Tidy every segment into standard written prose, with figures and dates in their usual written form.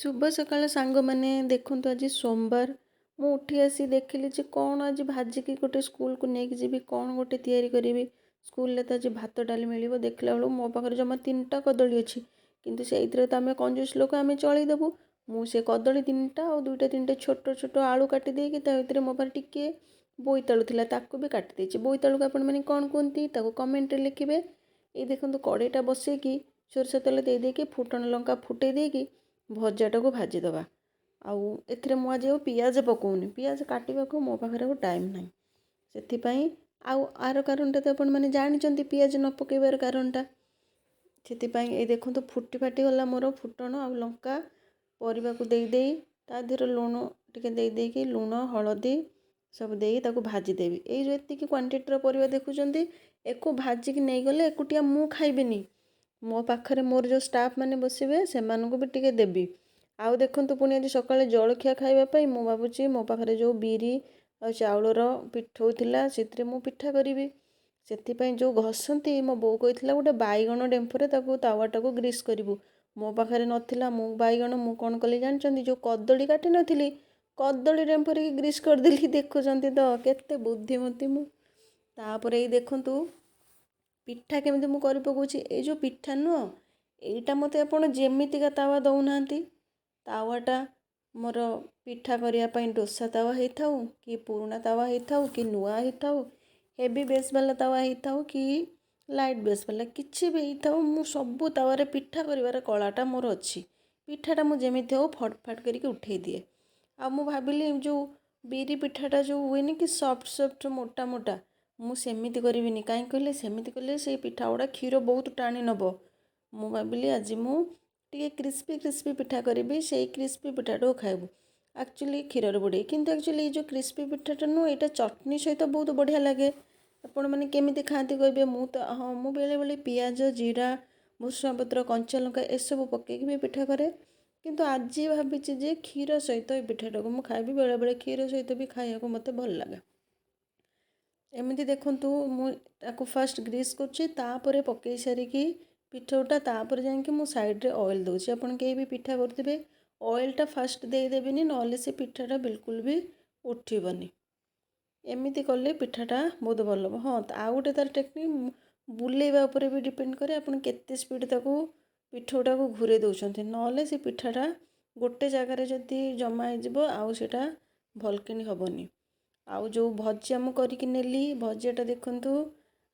ଶୁଭ ସକାଳ ସାଙ୍ଗମାନେ। ଦେଖନ୍ତୁ, ଆଜି ସୋମବାର। ମୁଁ ଉଠି ଆସି ଦେଖିଲି ଯେ କ'ଣ ଆଜି ଭାଜିକି ଗୋଟେ ସ୍କୁଲକୁ ନେଇକି ଯିବି, କ'ଣ ଗୋଟେ ତିଆରି କରିବି। ସ୍କୁଲରେ ତ ଆଜି ଭାତ ଡାଲି ମିଳିବ। ଦେଖିଲା ବେଳକୁ ମୋ ପାଖରେ ଜମା 3ଟା କଦଳୀ ଅଛି, କିନ୍ତୁ ସେଇଥିରେ ତ ଆମେ କଞ୍ଜୁସ ଲୋକ, ଆମେ ଚଳେଇଦେବୁ। ମୁଁ ସେ କଦଳୀ 3ଟା ଆଉ 2ଟା 3ଟା ଛୋଟ ଛୋଟ ଆଳୁ କାଟି ଦେଇକି, ତା ଭିତରେ ମୋ ପାଖରେ ଟିକିଏ ବୋଇତାଳୁ ଥିଲା, ତାକୁ ବି କାଟି ଦେଇଛି। ବୋଇତାଳୁକୁ ଆପଣମାନେ କ'ଣ କୁହନ୍ତି, ତାକୁ କମେଣ୍ଟରେ ଲେଖିବେ। ଏଇ ଦେଖନ୍ତୁ, କଡ଼େଇଟା ବସେଇକି ସୋରିଷ ତେଲ ଦେଇ ଦେଇକି, ଫୁଟଣ ଲଙ୍କା ଫୁଟେଇ ଦେଇକି ଭଜାଟାକୁ ଭାଜିଦେବା। ଆଉ ଏଥିରେ ମୁଁ ଆଜି ଆଉ ପିଆଜ ପକାଉନି। ପିଆଜ କାଟିବାକୁ ମୋ ପାଖରେ ଆଉ ଟାଇମ୍ ନାହିଁ, ସେଥିପାଇଁ। ଆଉ ଆର କାରଣଟା ତ ଆପଣମାନେ ଜାଣିଛନ୍ତି, ପିଆଜ ନ ପକାଇବାର କାରଣଟା। ସେଥିପାଇଁ ଏଇ ଦେଖନ୍ତୁ, ଫୁଟି ଫାଟି ଗଲା ମୋର ଫୁଟଣ ଆଉ ଲଙ୍କା। ପରିବାକୁ ଦେଇ ଦେଇ ତା ଦେହରେ ଲୁଣ ଟିକେ ଦେଇ ଦେଇକି, ଲୁଣ ହଳଦୀ ସବୁ ଦେଇ ତାକୁ ଭାଜିଦେବି। ଏଇ ଯେଉଁ ଏତିକି କ୍ୱାଣ୍ଟିଟିର ପରିବା ଦେଖୁଛନ୍ତି, ଏକୁ ଭାଜିକି ନେଇଗଲେ ଏକୁଟିଆ ମୁଁ ଖାଇବିନି, ମୋ ପାଖରେ ମୋର ଯେଉଁ ଷ୍ଟାଫ୍ ମାନେ ବସିବେ, ସେମାନଙ୍କୁ ବି ଟିକେ ଦେବି। ଆଉ ଦେଖନ୍ତୁ, ପୁଣି ଆଜି ସକାଳେ ଜଳଖିଆ ଖାଇବା ପାଇଁ ମୁଁ ଭାବୁଛି, ମୋ ପାଖରେ ଯେଉଁ ବିରି ଆଉ ଚାଉଳର ପିଠଉ ଥିଲା, ସେଥିରେ ମୁଁ ପିଠା କରିବି। ସେଥିପାଇଁ ଯେଉଁ ଘଷନ୍ତି, ମୋ ବୋଉ କହିଥିଲା ଗୋଟେ ବାଇଗଣ ଡେମ୍ଫରେ ତାକୁ ତାୱାଟାକୁ ଗ୍ରୀସ୍ କରିବୁ। ମୋ ପାଖରେ ନଥିଲା ମୁଁ ବାଇଗଣ। ମୁଁ କ'ଣ କଲି ଜାଣିଛନ୍ତି? ଯେଉଁ କଦଳୀ କାଟି ନଥିଲି, କଦଳୀ ଡେମ୍ଫରେ ଗ୍ରୀସ୍ କରିଦେଲି। ଦେଖୁଛନ୍ତି ତ କେତେ ବୁଦ୍ଧିମତୀ ମୁଁ। ତାପରେ ଏଇ ଦେଖନ୍ତୁ, ପିଠା କେମିତି ମୁଁ କରି ପକାଉଛି। ଏଇ ଯେଉଁ ପିଠା ନୁହଁ, ଏଇଟା ମୋତେ ଆପଣ ଯେମିତିକା ତାୱା ଦେଉନାହାନ୍ତି, ତାୱାଟା ମୋର ପିଠା କରିବା ପାଇଁ ଦୋସା ତାୱା ହେଇଥାଉ କି ପୁରୁଣା ତାୱା ହେଇଥାଉ କି ନୂଆ ହେଇଥାଉ, ହେଭି ବେସ୍ ବାଲା ତାୱା ହେଇଥାଉ କି ଲାଇଟ୍ ବେସ୍ ବାଲା, କିଛି ବି ହେଇଥାଉ, ମୁଁ ସବୁ ତାୱାରେ ପିଠା କରିବାର କଳାଟା ମୋର ଅଛି। ପିଠାଟା ମୁଁ ଯେମିତି ହଉ ଫଟ ଫାଟ କରିକି ଉଠେଇ ଦିଏ। ଆଉ ମୁଁ ଭାବିଲି, ଯେଉଁ ବିରି ପିଠାଟା ଯେଉଁ ହୁଏନି କି ସଫ୍ଟ ସଫ୍ଟ, ମୋଟା ମୋଟା, ମୁଁ ସେମିତି କରିବିନି। କାହିଁକି କହିଲେ, ସେମିତି କଲେ ସେଇ ପିଠା ଗୁଡ଼ା କ୍ଷୀର ବହୁତ ଟାଣି ନେବ। ମୁଁ ଭାବିଲି, ଆଜି ମୁଁ ଟିକେ କ୍ରିସ୍ପି କ୍ରିସ୍ପି ପିଠା କରିବି, ସେଇ କ୍ରିସ୍ପି ପିଠାଟାକୁ ଖାଇବୁ ଆକ୍ଚୁଆଲି କ୍ଷୀରରେ ବୁଡ଼େଇ। କିନ୍ତୁ ଆକ୍ଚୁଆଲି ଏଇ ଯେଉଁ କ୍ରିସ୍ପି ପିଠାଟା ନୁହଁ, ଏଇଟା ଚଟଣି ସହିତ ବହୁତ ବଢ଼ିଆ ଲାଗେ। ଆପଣମାନେ କେମିତି ଖାଆନ୍ତି କହିବେ। ମୁଁ ତ ହଁ, ମୁଁ ବେଳେବେଳେ ପିଆଜ, ଜିରା, ଭୃଷଙ୍ଗ ପତ୍ର, କଞ୍ଚା ଲଙ୍କା ଏସବୁ ପକାଇକି ବି ପିଠା କରେ। କିନ୍ତୁ ଆଜି ଭାବିଛି ଯେ କ୍ଷୀର ସହିତ ଏ ପିଠାଟାକୁ ମୁଁ ଖାଇବି। ବେଳେବେଳେ କ୍ଷୀର ସହିତ ବି ଖାଇବାକୁ ମୋତେ ଭଲ ଲାଗେ। ଏମିତି ଦେଖନ୍ତୁ, ମୁଁ ତାକୁ ଫାଷ୍ଟ ଗ୍ରୀସ୍ କରୁଛି, ତାପରେ ପକାଇ ସାରିକି ପିଠଉଟା, ତାପରେ ଯାଇକି ମୁଁ ସାଇଡ଼୍ରେ ଅଏଲ୍ ଦେଉଛି। ଆପଣ କେହି ବି ପିଠା କରୁଥିବେ, ଅଏଲ୍ଟା ଫାଷ୍ଟ ଦେଇଦେବେନି, ନହେଲେ ସେ ପିଠାଟା ବିଲକୁଲ ବି ଉଠିବନି। ଏମିତି କଲେ ପିଠାଟା ବହୁତ ଭଲ ହେବ। ହଁ, ଆଉ ଗୋଟେ ତା'ର ଟେକ୍ନିକ୍, ବୁଲେଇବା ଉପରେ ବି ଡିପେଣ୍ଡ କରେ, ଆପଣ କେତେ ସ୍ପିଡ଼ ତାକୁ ପିଠଉଟାକୁ ଘୁରେଇ ଦେଉଛନ୍ତି। ନହେଲେ ସେ ପିଠାଟା ଗୋଟେ ଜାଗାରେ ଯଦି ଜମା ହେଇଯିବ, ଆଉ ସେଇଟା ଭଲକିନି ହେବନି। ଆଉ ଯେଉଁ ଭଜା ମୁଁ କରିକି ନେଲି, ଭଜାଟା ଦେଖନ୍ତୁ,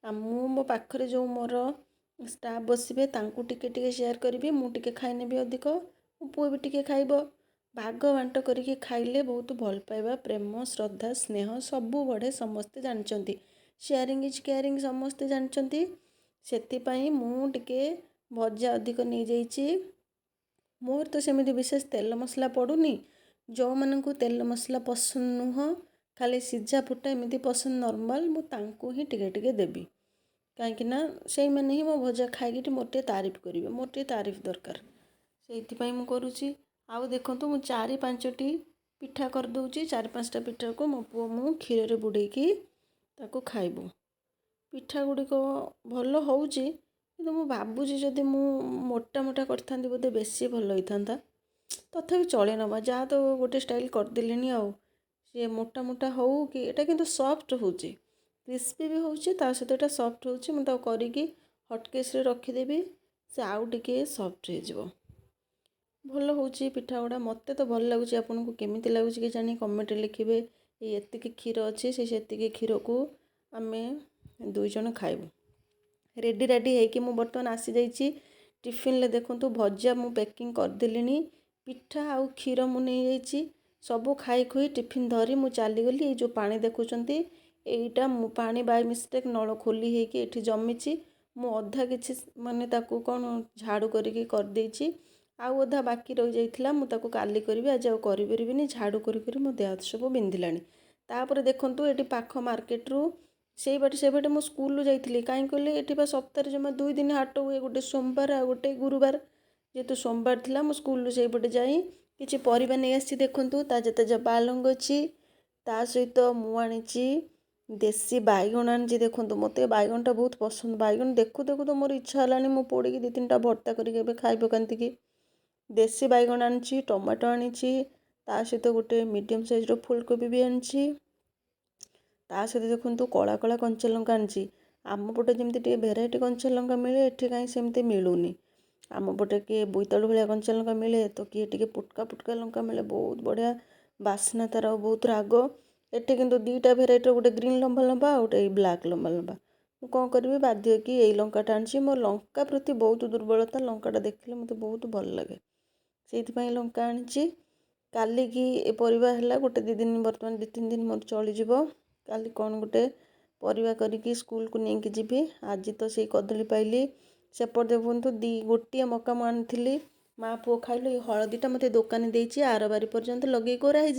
ମୁଁ ମୋ ପାଖରେ ଯେଉଁ ମୋର ଷ୍ଟାଫ୍ ବସିବେ, ତାଙ୍କୁ ଟିକେ ଟିକେ ସେୟାର କରିବି। ମୁଁ ଟିକେ ଖାଇନେବି ଅଧିକ, ମୋ ପୁଅ ବି ଟିକେ ଖାଇବ। ଭାଗ ବାଣ୍ଟ କରିକି ଖାଇଲେ ବହୁତ ଭଲ ପାଇବା, ପ୍ରେମ, ଶ୍ରଦ୍ଧା, ସ୍ନେହ ସବୁ ବଢ଼େ। ସମସ୍ତେ ଜାଣିଛନ୍ତି, ସେୟାରିଂ is caring, ସମସ୍ତେ ଜାଣିଛନ୍ତି। ସେଥିପାଇଁ ମୁଁ ଟିକେ ଭଜା ଅଧିକ ନେଇଯାଇଛି। ମୋର ତ ସେମିତି ବିଶେଷ ତେଲ ମସଲା ପଡ଼ୁନି। ଯେଉଁମାନଙ୍କୁ ତେଲ ମସଲା ପସନ୍ଦ ନୁହଁ, ଖାଲି ସିଝା ଫୁଟା ଏମିତି ପସନ୍ଦ ନର୍ମାଲ୍, ମୁଁ ତାଙ୍କୁ ହିଁ ଟିକେ ଟିକେ ଦେବି। କାହିଁକି ନା ସେଇମାନେ ହିଁ ମୋ ଭଜା ଖାଇକି ମୋର ଟିକେ ତାରିଫ କରିବେ। ମୋର ଟିକେ ତାରିଫ ଦରକାର, ସେଇଥିପାଇଁ ମୁଁ କରୁଛି। ଆଉ ଦେଖନ୍ତୁ, ମୁଁ ଚାରି ପାଞ୍ଚଟି ପିଠା କରିଦେଉଛି। ଚାରି ପାଞ୍ଚଟା ପିଠାକୁ ମୋ ପୁଅ ମୁଁ କ୍ଷୀରରେ ବୁଡ଼େଇକି ତାକୁ ଖାଇବୁ। ପିଠା ଗୁଡ଼ିକ ଭଲ ହେଉଛି, କିନ୍ତୁ ମୁଁ ଭାବୁଛି ଯଦି ମୁଁ ମୋଟା ମୋଟା କରିଥାନ୍ତି, ବୋଧେ ବେଶୀ ଭଲ ହେଇଥାନ୍ତା। ତଥାପି ଚଳେଇ ନେବା, ଯାହା ତ ଗୋଟେ ଷ୍ଟାଇଲ୍ କରିଦେଲିଣି। ଆଉ ସିଏ ମୋଟା ମୋଟା ହେଉ କି, ଏଇଟା କିନ୍ତୁ ସଫ୍ଟ ହେଉଛି, କ୍ରିସ୍ପି ବି ହେଉଛି, ତା ସହିତ ଏଇଟା ସଫ୍ଟ ହେଉଛି। ମୁଁ ତାକୁ କରିକି ହଟକେସ୍ରେ ରଖିଦେବି, ସେ ଆଉ ଟିକେ ସଫ୍ଟ ହେଇଯିବ। ଭଲ ହେଉଛି ପିଠା ଗୁଡ଼ା, ମୋତେ ତ ଭଲ ଲାଗୁଛି। ଆପଣଙ୍କୁ କେମିତି ଲାଗୁଛି କି ଜାଣି କମେଣ୍ଟରେ ଲେଖିବେ। ଏଇ ଏତିକି କ୍ଷୀର ଅଛି, ସେଇ ସେତିକି କ୍ଷୀରକୁ ଆମେ ଦୁଇ ଜଣ ଖାଇବୁ। ରେଡ଼ି ରାଡ଼ି ହେଇକି ମୁଁ ବର୍ତ୍ତମାନ ଆସିଯାଇଛି। ଟିଫିନ୍ରେ ଦେଖନ୍ତୁ, ଭଜା ମୁଁ ପ୍ୟାକିଂ କରିଦେଲିଣି, ପିଠା ଆଉ କ୍ଷୀର ମୁଁ ନେଇଯାଇଛି। ସବୁ ଖାଇ ଖୁଇ ଟିଫିନ୍ ଧରି ମୁଁ ଚାଲିଗଲି। ଏଇ ଯେଉଁ ପାଣି ଦେଖୁଛନ୍ତି, ଏଇଟା ମୁଁ ପାଣି ବାଇ ମିଷ୍ଟେକ୍ ନଳ ଖୋଲି ହେଇକି ଏଠି ଜମିଛି। ମୁଁ ଅଧା କିଛି ମାନେ ତାକୁ କ'ଣ ଝାଡ଼ୁ କରିକି କରିଦେଇଛି, ଆଉ ଅଧା ବାକି ରହିଯାଇଥିଲା। ମୁଁ ତାକୁ କାଲି କରିବି, ଆଜି ଆଉ କରିପାରିବିନି। ଝାଡ଼ୁ କରି କରି ମୋ ଦେହ ହାତ ସବୁ ବିନ୍ଧିଲାଣି। ତାପରେ ଦେଖନ୍ତୁ, ଏଠି ପାଖ ମାର୍କେଟରୁ ସେଇ ବାଟେ, ସେ ବାଟେ ମୁଁ ସ୍କୁଲରୁ ଯାଇଥିଲି। କାହିଁକି କହିଲେ, ଏଠି ବା ସପ୍ତାହରେ ଜମା 2 ଦିନ ହାଟ ହୁଏ, ଗୋଟେ ସୋମବାର ଆଉ ଗୋଟେ ଗୁରୁବାର। ଯେହେତୁ ସୋମବାର ଥିଲା, ମୁଁ ସ୍କୁଲରୁ ସେଇପଟେ ଯାଇ କିଛି ପରିବା ନେଇ ଆସିଛି। ଦେଖନ୍ତୁ, ତାଜା ତାଜା ପାଲଙ୍ଗ ଅଛି, ତା ସହିତ ମୁଁ ଆଣିଛି ଦେଶୀ ବାଇଗଣ ଆଣିଛି। ଦେଖନ୍ତୁ, ମୋତେ ବାଇଗଣଟା ବହୁତ ପସନ୍ଦ। ବାଇଗଣ ଦେଖୁ ଦେଖୁ ତ ମୋର ଇଚ୍ଛା ହେଲାଣି, ମୁଁ ପୋଡ଼ିକି ଦୁଇ ତିନିଟା ଭର୍ତ୍ତା କରିକି ଏବେ ଖାଇ ପକାନ୍ତି କି। ଦେଶୀ ବାଇଗଣ ଆଣିଛି, ଟମାଟୋ ଆଣିଛି, ତା ସହିତ ଗୋଟେ ମିଡ଼ିୟମ୍ ସାଇଜ୍ର ଫୁଲକୋବି ବି ଆଣିଛି। ତା ସହିତ ଦେଖନ୍ତୁ କଳା କଳା କଞ୍ଚା ଲଙ୍କା ଆଣିଛି। ଆମ ପଟେ ଯେମିତି ଟିକେ ଭେରାଇଟି କଞ୍ଚା ଲଙ୍କା ମିଳେ, ଏଠି କାହିଁ ସେମିତି ମିଳୁନି। ଆମ ପଟେ କିଏ ବୋଇତାଳୁ ଭଳିଆ କଞ୍ଚା ଲଙ୍କା ମିଳେ ତ କିଏ ଟିକେ ପୁଟକା ପୁଟକା ଲଙ୍କା ମିଳେ, ବହୁତ ବଢ଼ିଆ ବାସ୍ନା ତା'ର, ବହୁତ ରାଗ। ଏଠି କିନ୍ତୁ ଦୁଇଟା ଭେରାଇଟିର, ଗୋଟେ ଗ୍ରୀନ୍ ଲମ୍ବା ଲମ୍ବା ଆଉ ଗୋଟେ ଏଇ ବ୍ଲାକ୍ ଲମ୍ବା ଲମ୍ବା। ମୁଁ କ'ଣ କରିବି, ବାଧ୍ୟ ହେଇକି ଏଇ ଲଙ୍କାଟା ଆଣିଛି। ମୋ ଲଙ୍କା ପ୍ରତି ବହୁତ ଦୁର୍ବଳତା, ଲଙ୍କାଟା ଦେଖିଲେ ମୋତେ ବହୁତ ଭଲ ଲାଗେ, ସେଇଥିପାଇଁ ଲଙ୍କା ଆଣିଛି। କାଲିକି ଏ ପରିବା ହେଲା ଗୋଟେ 2 ଦିନ, ବର୍ତ୍ତମାନ 2 3 ଦିନ ମୋର ଚଳିଯିବ। କାଲି କ'ଣ ଗୋଟେ ପରିବା କରିକି ସ୍କୁଲକୁ ନେଇକି ଯିବି। ଆଜି ତ ସେଇ କଦଳୀ ପାଇଲି। ସେପଟେ ଦେଖନ୍ତୁ 2 ଗୋଟିଏ ମକା ମୁଁ ଆଣିଥିଲି, ମା ପୁଅ ଖାଇଲୁ। ଏଇ ହଳଦୀଟା ମୋତେ ଦୋକାନୀ ଦେଇଛି, ଆର ବାରି ପର୍ଯ୍ୟନ୍ତ ଲଗେଇ କୋରା ହେଇଛି।